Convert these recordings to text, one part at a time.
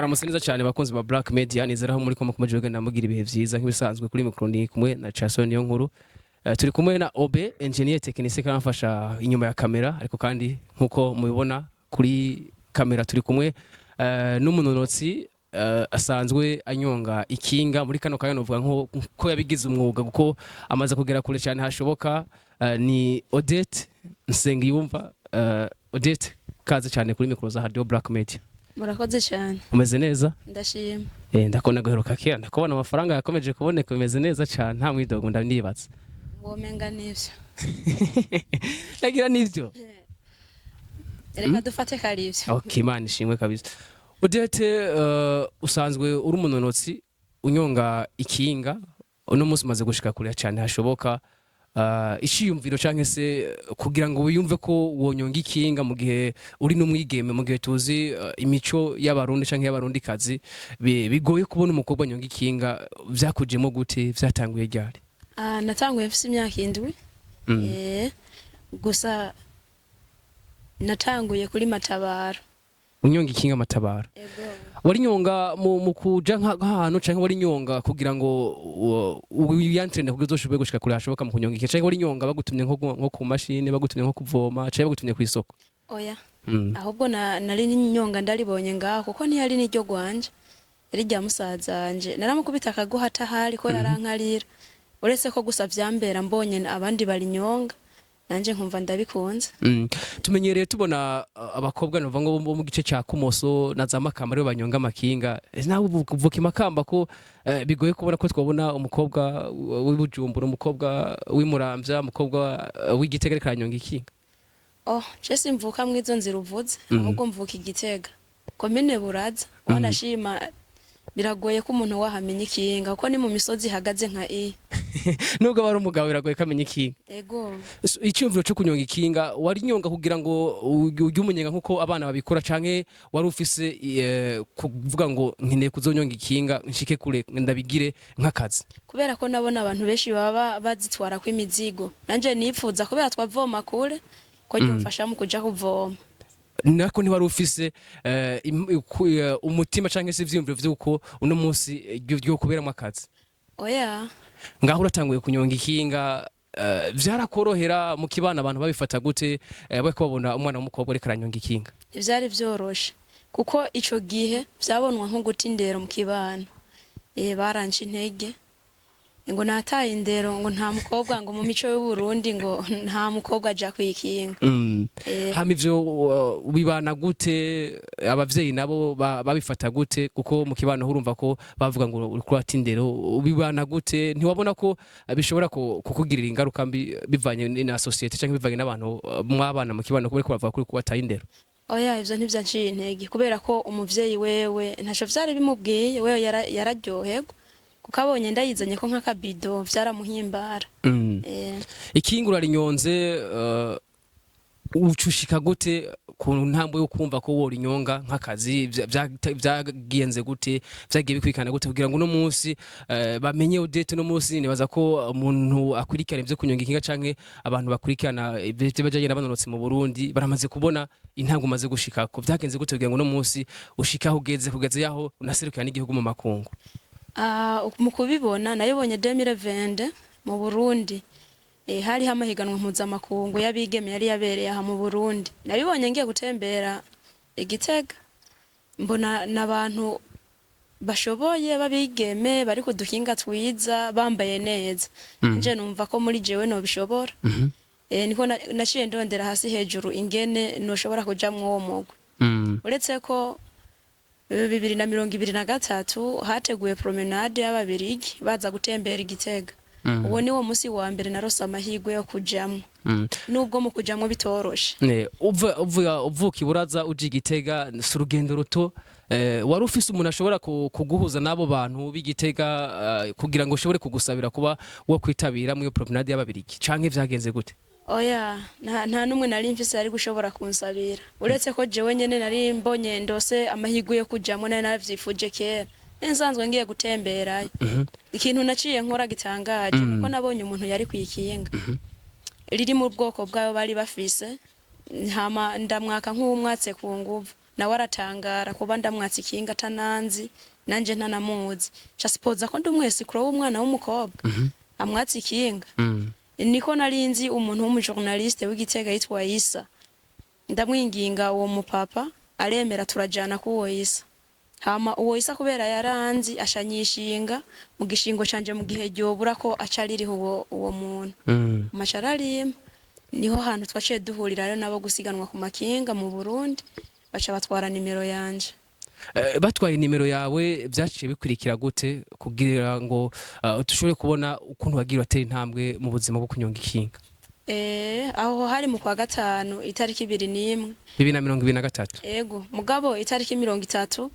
Mwaramutse neza cyane, bakunzi ba Black Media. Nizera aho muri ko mukomeje kugenda mugira ibihe vyiza. Nk'ibisanzwe, kuri micro ni kumwe na Chason niyo nkuru. Turi kumwe na Obe, engineer technicien, karamfasha inyuma ya kamera. Ariko kandi, nkuko mubibona kuri kamera, turi kumwe n'umunonotsi asanzwe anyonga ikinga. Muri kano kanya novuga nko ko yabigize umwuga, kuko amaze kugera kure cyane hashoboka. Ni Odette Nsengiyumva. Odette, kaze cyane kuri micro za Radio Black Media. Murakoze cyane. Umeze neza? Ndashima. Ndakubona gaheruka kera, ndakubona amafaranga yakomeje kuboneka, bimeze neza cyane, nta mwidogo ndanibatse. Womenga nivyo. Nagira nivyo. Reka dufate ko ari ivyo. Okay, Imana ishimwe kabisa. Odette, usanzwe uri umunonotsi unyonga ikinga. Uno munsi umaze gushika kure cyane hashoboka. Iciyumviro canke se kugira ngo wiyumve ko wonyonga ikinga mu gihe uri n'umwigeme, mu gihe tuzi imico y'Abarundi canke y'Abarundikazi, bigoye kubona umukobwa anyonga ikinga, vyakujemo gute? Vyatanguye ryari? Ah, natanguye mfise imyaka 7. Gusa natanguye kuri Matabaro. Unyonga ikinga Matabaro? Ego. Wari nyonga mu kuja nk'ahantu, canke wari nyonga kugira ngo wiyantrene kugira uzoshobore gushika kure hashoboka mu kunyonga ikinga, canke wari nyonga bagutumye nko ku mashini, bagutumye nko kuvoma, canke bagutumye kw'isoko? Oya. Ahubwo nari nyonga ndaribonye ngaho, kuko ntiyari niryo gwanje, yari rya musazanje. Naramukubita akaguha atahari ko yarankarira. Uretse ko gusa vyambera mbonye abandi barinyonga, nanje nkumva ndabikunze. Tumenyereye tubona abakobwa nova ngo bo mu gice ca Kumoso na za Makamba aribo banyonga amakinga. Nawe uvuka Imakamba, ko bigoye kubona ko twabona umukobwa w'Ibujumbura, umukobwa w'Imuramvya, umukobwa w'Igitega ariko aranyonga ikinga? Oh, je simvuka mwizo nzira uvuze, ahubwo mvuka Igitega, komine Buraza. Wanashima biragoye ko umuntu wahamenya ikinga, kuko ni mu misozi ihagaze nka iyi. Nubwo aba ari umugabo, biragoye ko amenya ikinga. Ego. So, icyumviro cyo kunyonga ikinga, wari nyonga kugira ngo ujye umunyenga nkuko abana babikora, canke wari ufise kuvuga ngo nkeneye kuzonyonga ikinga nshike kure, ndabigire nk'akazi? Kubera ko nabona abantu benshi baba bazitwarako imizigo, nanje nipfuza, kubera twavoma kure, ko ryomfasha mu kuja kuvoma. Nako ntiwari ufise umutima canke se ivyiyumviro vy'uko uno munsi ryo kuberamwo akazi? Oya. Ngaho uratanguye kunyonga ikinga, vyarakorohera mu kibana? Abantu babifata gute bariko babona umwana w'umukobwa ariko aranyonga ikinga? Ivyari vyoroshe, kuko ico gihe vyabonwa nko guta indero mu kibano. Baranje intege ngo nataye indero, ngo nta mukobwa, ngo mu mico y'Uburundi ngo nta mukobwa aja kwikinga. Hama ivyo bibana gute? Abavyeyi nabo babifata gute? Kuko mu kibano urumva ko bavuga ngo uriko urata indero. Bibana gute? Ntiwabona ko bishobora kukugirira ingaruka mbi bivanye na société canke bivanye n'abantu mwabana mu kibano, kuko bariko bavuga ko uriko wataye indero? Oya, ivyo ntivyanciye intege, kubera ko umuvyeyi wewe ntaco vyari bimubwiye. Wewe yararyoherwa kuko abonye ndayizanye ko nk'akabido, vyaramuhimbara. Ikinga urarinyonze, ucushika gute ku ntambwe yo kumva ko worinyonga nk'akazi? Vyagenze gute? Vyagiye bikwikana gute kugira ngo uno munsi bamenye Odette? Uno munsi nibaza ko umuntu akurikirana ivyo kunyonga ikinga, canke abantu bakurikirana ivyo bajanye n'abanonotsi mu Burundi, baramaze kubona intambwe umaze gushikako. Vyagenze gute kugira ngo uno munsi ushike aho ugeze, kugeza yaho unaserukira n'igihugu mu makungu? Ah, mu kubibona, nayibonye 2020 mu Burundi. Hariho amahiganwa mpuzamakungu y'abigeme yari yabereye aha mu Burundi. Nabibonye ngiye gutembera Igitega, mbona n'abantu bashoboye b'abigeme bari ku dukinga twiza, bambaye neza. Nje numva ko muri jewe nobishobora. Niko naciye ndondera hasi hejuru ingene noshobora kuja mw'uwo mugwi. Uretse ko 2023 hateguwe promenade y'Ababirigi baza gutembera Igitega. Uwo ni wo musi wa mbere narose amahirwe yo kujamwo, nubwo mu kujamwo bitoroshe. Ne, uva uvuga uvuka Iburaza uja Igitega si urugendo ruto. Wari ufise umuntu ashobora kuguhuza n'abo bantu b'Igitega kugira ngo ushobore kugusabira kuba wo kwitabira muri iyo promenade y'Ababirigi, canke vyagenze gute? Oya, nta n'umwe nari mfise yari gushobora kunsabira, uretse ko jewe nyene nari mbonye ndose amahirwe yo kujamwo, nari naravyifuje kera. Nari nsanzwe ngiye gutemberayo. Ikintu naciye nkora gitangaje, nuko nabonye umuntu yari kwikinga riri mu bwoko bwayo bari bafise, hama ndamwaka nk'uwumwatse ku nguvu. Nawe aratangara kuba ndamwatse ikinga atananzi, nanje ntanamuzi. Ca sipoza ko ndi umwesikuro w'umwana w'umukobwa amwatse ikinga. Niko narinzi umuntu w'umujournaliste w'Igitega yitwa Isa. Ndamwinginga uwo mupapa aremera, turajana kuwo Isa. Hama uwo Isa kubera yaranzi ashanyishinga mu gishingo canje mu gihe ryobura ko aca aririho uwo muntu. Amaca ararima, niho hantu twaciye duhurira rero nabo gusiganwa ku makinga mu Burundi, baca batwara nimero yanje. Batwaye nimero yawe, vyaciye bikurikira gute kugira ngo dushobore kubona ukuntu wagiye uratera intambwe mu buzima bwo kunyonga ikinga? Aho hari mu kwa gatanu itariki 21. 2023. Ego, mugabo itariki 30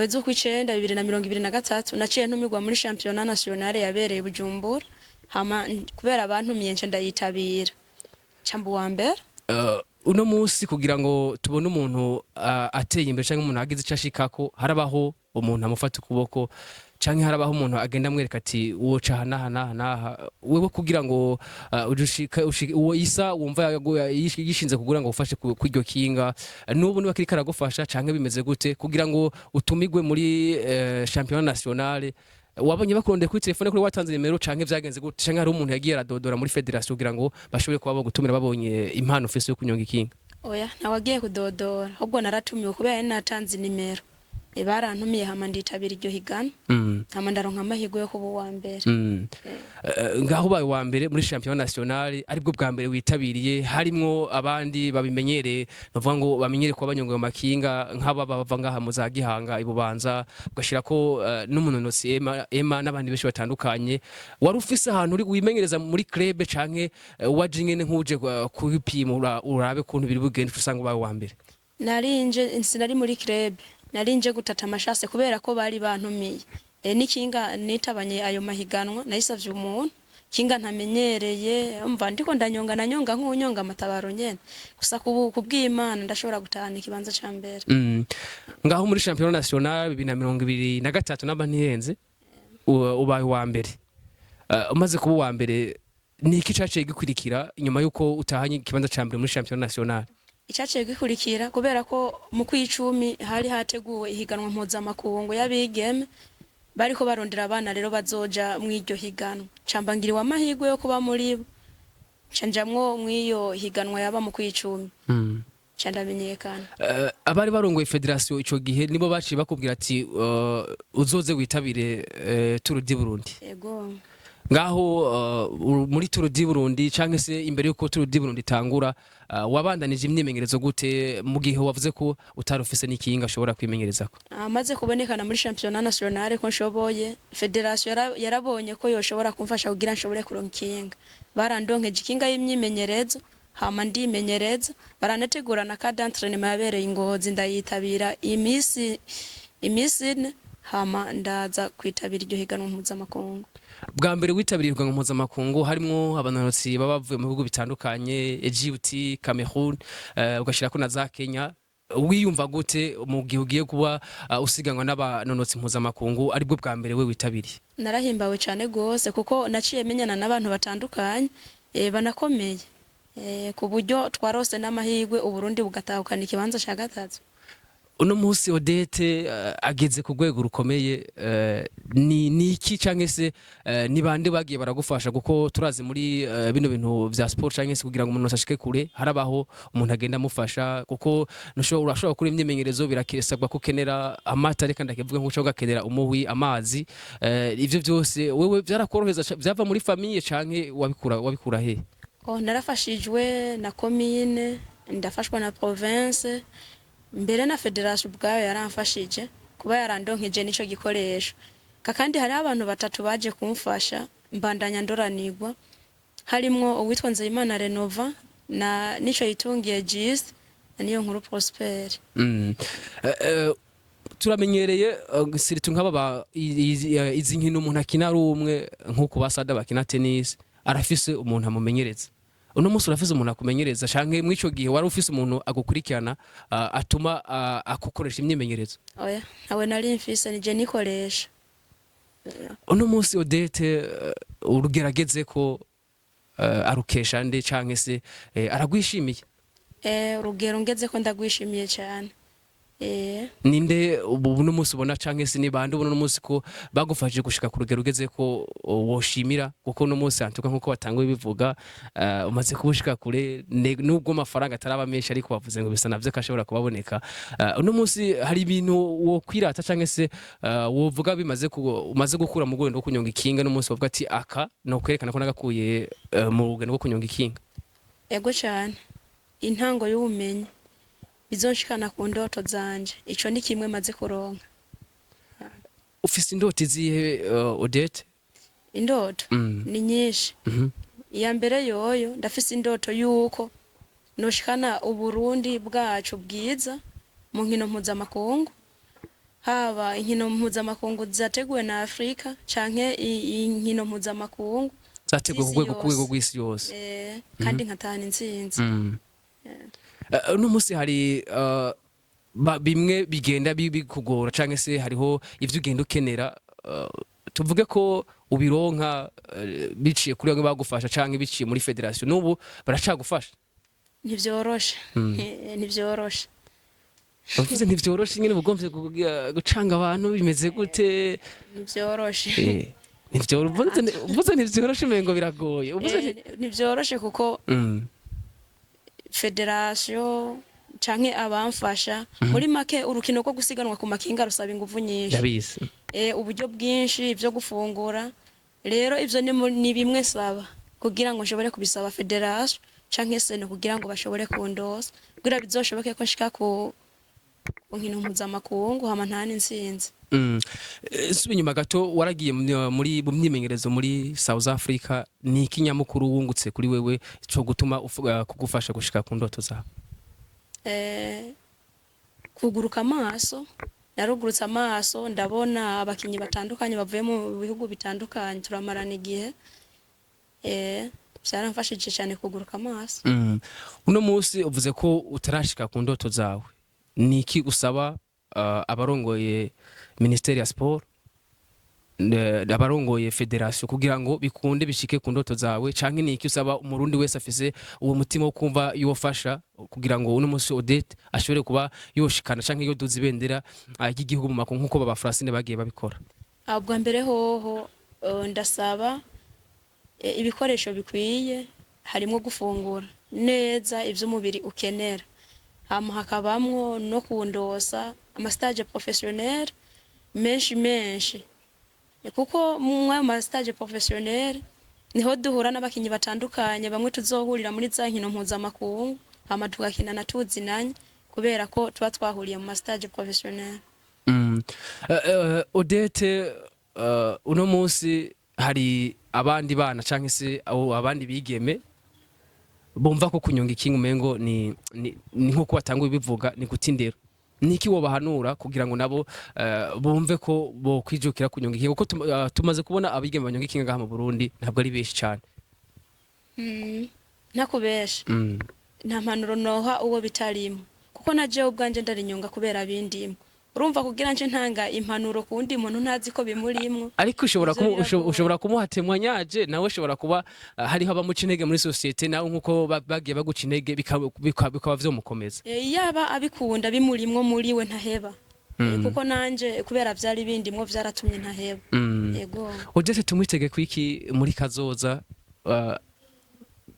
z'ukwicenda 2023 naciye ntumirwa muri championnat national yabereye i Bujumbura. Hama kubera abantumiye nce ndayitabira, camba uwa mbere. Uno munsi kugira ngo tubone umuntu ateye imbere canke umuntu agize ico ashikako, harabaho umuntu amufata ukuboko canke harabaho umuntu agenda amwereka ati woca aha n'aha n'aha n'aha. Wewe kugira ngo uje uwo Isa wumva yishinze kugira ngo ufashe kw'iryo kinga, n'ubu niba kiriko aragufasha canke bimeze gute kugira ngo utumigwe muri championnat national? Wabonye bakurondeye kuri telefone kuri watanze nimero canke vyagenze gute, canke hari umuntu yagiye aradodora muri fédération kugira ngo bashobore kuba bagutumira babonye impano ufise yo kunyonga ikinga? Oya, ntawagiye kudodora, ahubwo naratumiwe kubera yari natanze nimero. Barantumiye hama nditabira iryo higana. Hama ndaronka amahirwe yo kuba uwa mbere. Ngaho ubaye uwa mbere muri championnat national, aribwo bwa mbere witabiriye, harimwo abandi babimenyereye, bavuga ngo bamenyere kuba banyonga ayo makinga, nk'aba bava ngaha mu za Gihanga, ibubanza, ugashira ko n'umunonotsi Emma, Emma n'abandi benshi batandukanye. Wari ufise ahantu uri wimenyereza muri club canke waje nyene nk'uje kwipima urabe kuntu biri bugende, usanga ubaye uwa mbere? Narinje, sinari muri club, narinje gutata amashase kubera ko bari bantumiye. N'ikinga nitabanye ayo mahiganwa nayisavye umuntu, kinga ntamenyereye, umva ndiko ndanyonga, nanyonga nk'unyonga amatabaro nyene gusa. Kubw'Imana ndashobora gutahana ikibanza ca mbere. Ngaho muri championnat national 2023, namba ntihenze, ubaye uwa mbere. Umaze kuba uwa mbere, ni iki caciye gikurikira inyuma yuko utahanye ikibanza ca mbere muri championnat national? Icaciye gikurikira, kubera ko mu kwicumi hari hateguwe ihiganwa mpuzamakungu y'abigeme, bariko barondera abana rero bazoja mw'iryo higanwa, camba ngiriwe amahirwe yo kuba muri bo, nca njamwo mw'iyo higanwa yaba mu kwicumi, nca ndamenyekana. Abari barongoye fédération ico gihe nibo baciye bakubwira ati uzoze witabire Tour du Burundi? Ego. Ngaho muri Tour du Burundi, canke se imbere yuko Tour du Burundi itangura, wabandanije imyimenyerezo gute mu gihe wavuze ko utari ufise n'ikinga ashobora kwimenyerezako? Amaze kubonekana muri championnat national ko nshoboye, fédération yarabonye ko yoshobora kumfasha kugira nshobore kuronka ikinga. Barandonkeje ikinga y'imyimenyerezo, hama ndimenyereza, baranategura na camp d'entraînement yabereye i Ngozi, ndayitabira imisi 4, hama ndaza kwitabira iryo higanwa mpuzamakungu. Bwa mbere witabiriye ihiganwa mpuzamakungu harimwo abanonotsi baba bavuye mu bihugu bitandukanye, Egypt, Cameroon, ugashirako na za Kenya, wiyumva gute mu gihe ugiye kuba usiganwa n'abanonotsi mpuzamakungu, aribwo bwa mbere we witabiriye? Narahimbawe cyane gose kuko naciye menyana n'abantu batandukanye, banakomeye, ku buryo twarose n'amahirwe Uburundi bugatahukana ikibanza ca gatatu. Uno munsi Odette ageze ku rwego rukomeye. Ni iki canke se ni bande bagiye baragufasha? Kuko turazi muri bino bintu vya sport canke se kugira ngo umuntu ashike kure, harabaho umuntu agenda amufasha, kuko ntushobora, urashobora gukora imyimenyerezo, birakesabwa ko ukenera amata, reka ndakivuga nkuko ugakenera umuhwi, amazi, ivyo vyose wewe vyarakoroheza vyava muri famille canke wabikura he? Oh, narafashijwe na commune, ndafashwa na province, mbere na fédération ubwayo yaramfashije kuba yarandonkeje n'ico gikoresho. Kakandi hariho abantu batatu baje kumfasha mbandanya ndoranirwa, harimwo uwitwa Nzeyimana Renova na nico yitungiye Gis na niyo nkuru Prosper. Turamenyereye surtout nk'aba izi nkino umuntu akina ari umwe, nk'uko basada bakina tennis, arafise umuntu amumenyereza. Uno munsi urafise umuntu akumenyereza, canke mw'ico gihe wari ufise umuntu agukurikirana, atuma akukoresha imyimenyerezo? Oya, ntawe nari mfise, nije nikoresha. Uno munsi Odette urugerageze ko arukesha nde, canke se aragwishimiye? Urugero ngeze ko ndagwishimiye cyane. Ninde ubu uno munsi ubona, canke se ni bande ubona uno munsi ko bagufashije gushika ku rugero ugeze ko woshimira? Kuko uno munsi antuka nkuko batanguye bivuga, umaze kubushika kure, nubwo amafaranga ataraba menshi, ariko bavuze ngo bisa navyo ko ashobora kubaboneka. Uno munsi hari ibintu wokwirata canke se wovuga bimaze umaze gukura mu rugendo rwo kunyonga ikinga, n'umunsi wovuga ati aka no kwerekana ko nagakuye mu rugendo rwo kunyonga ikinga? Ego cyane, intango y'ubumenyi bizonshikana ku ndoto zanje, ico ni kimwe maze kuronka. Ufise indoto izihe, Odette? Indoto ni nyinshi. Iya mbere yoyo, ndafise indoto yuko noshikana Uburundi bwacu bwiza mu nkino mpuzamakungu, haba inkino mpuzamakungu zateguwe na Afurika canke inkino mpuzamakungu zateguwe ku z'isi rwego ku rwego yose. rw'isi yose. Kandi nkatahana intsinzi. Uno munsi hari bimwe bigenda bikugora, canke se hariho ivyo ugenda ukenera, tuvuge ko ubironka biciye kuri bamwe bagufasha canke biciye muri fédération, n'ubu baracagufasha? Ntivyoroshe. Ntivyoroshe. Bavuze ntivyoroshe nyene, bugomvye gucanga abantu bimeze gute? Ntivyoroshe. Ntivyoroshe, uvuze ntivyoroshe umengo biragoye, uvuze Ntivyoroshe kuko fédération canke abamfasha, muri make urukino rwo gusiganwa ku makinga rusaba inguvu nyinshi. Ndabizi. Uburyo bwinshi, ibyo gufungura. Rero ivyo ni bimwe saba kugira ngo nshobore kubisaba fédération canke seno, kugira ngo bashobore kundosa, kugira bizoshoboke ko nshika ku nkino mpuzamakungu hama ntahane intsinzi. Suba inyuma gato, waragiye muri mu myimenyerezo muri South Africa. Ni iki nyamukuru wungutse kuri wewe cyo gutuma kugufasha gushika ku ndoto zawe? Kuguruka amaso, narugurutse amaso, ndabona abakinyi batandukanye bavuye mu bihugu bitandukanye, turamarana igihe. Byaramfashije cyane kuguruka amaso. Uno munsi uvuze ko utarashika ku ndoto zawe. Ni iki usaba abarongoye ministeri ya sport, abarongoye fédération, kugira ngo bikunde bishike ku ndoto zawe? Canke ni iki usaba umurundi wese afise uwo mutima wo kumva yofasha kugira ngo uno munsi Odette ashobore kuba yoshikana canke yoduza ibendera ry'igihugu mu makungu nkuko baba Francine bagiye babikora? Bwa mbere hoho, ndasaba ibikoresho bikwiye, harimo gufungura neza ibyo umubiri ukenera, hama hakabamwo no kundosa ama stage professionnel menshi menshi, kuko mu ayo ma stage professionnel niho duhura n'abakinyi batandukanye, bamwe tuzohurira muri za nkino mpuzamakungu, hama tugakinana tuzinanye kubera ko tuba twahuriye mu ma stage professionnel. Odette, uno munsi hari abandi bana canke se abo abandi bigeme bumva ko kunyonga ikinga umengo ni nkuko batanguye bivuga, ni guta indero. Niki wobahanura kugira ngo nabo bumve ko bokwijukira kunyonga ikinga? Kuko tumaze kubona abigeme banyonga ikinga ngaha mu Burundi ntabwo ari benshi cane. Ntakubesha, nta mpanuro noha uwo bitarimo, kuko na jewe ubwanje ndarinyonga kubera bindimo. Urumva, kugira nje ntanga impanuro ku wundi muntu ntazi ko bimurimwo, Ariko ushobora ivyo biragoye. Ushobora kumuha témoignage, nawe ushobora kuba hariho abamuca intege muri société, nawe nkuko bagiye baguca intege, bikaba vyomukomeza. Yaba abikunda bimurimwo muri we, ntaheba. Kuko nanje kubera vyari bindimwo vyaratumye ntaheba. Yego. Odette tumwitege kwiki muri kazoza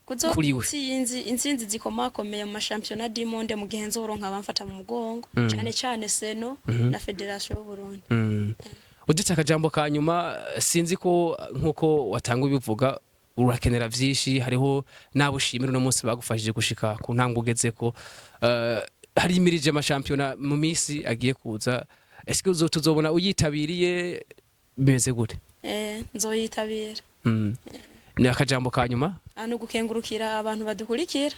Kuzo kuri we? Intsinzi zikomakomeye mu ma championnat du monde, mu gihe nzoronka abamfata mu mugongo, cane cane seno na fédération y'u Burundi. Odette, akajambo ka nyuma. Sinzi ko nkuko watanga ubivuga urakenera vyinshi, hariho n'abo ushimira uno munsi bagufashije gushika ku ntambwe ugezeko. Hari imirije amashampiyona mu minsi agiye kuza, ese tuzobona uyitabiriye, bimeze gute? Nzoyitabira. Ni akajambo ka nyuma. Ano gukengurukira abantu badukurikira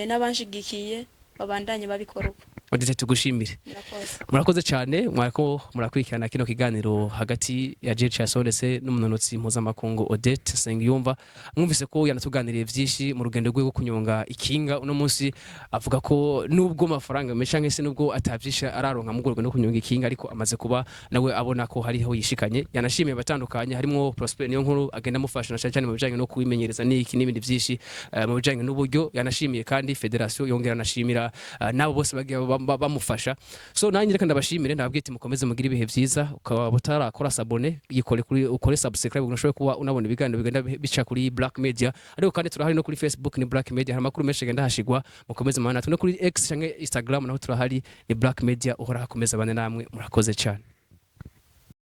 n'abanshigikiye, babandanye babikora uko. Odette, tugushimire. Murakoze. Murakoze cyane, mwariko murakurikirana kino kiganiro hagati ya Jean Chason ndetse n'umunonotsi mpuzamakungu Odette Nsengiyumva. Mwumvise ko yanatuganiriye vyinshi mu rugendo rwe rwo kunyonga ikinga. Uno munsi avuga ko nubwo amafaranga menshi canke se nubwo atavyinshi araronka mu rwego rwo kunyonga ikinga, ariko amaze kuba nawe abona ko hariho yishikanye. Yanashimiye abatandukanye, harimo Prosper niyo nkuru agenda amufasha na cyane cyane mu bijanye no kwimenyereza n'iki n'ibindi vyinshi, mu bijanye n'uburyo. Yanashimiye kandi fédération, yongera anashimira nabo bose bagiye bamufasha. So nanjye reka ndabashimire, ndababwira ati mukomeze mugire ibihe vyiza. Ukaba utarakora s'abonner, yikore kuri, ukore subscribe kugira ushobore kuba unabona ibiganiro bigenda bica kuri Black Media. Ariko kandi turahari no kuri Facebook, ni Black Media, hari amakuru menshi agenda hashigwa. Mukomeze mwana no kuri X canke Instagram naho turahari, ni Black Media. Uhora hakomeza bane namwe, murakoze cyane.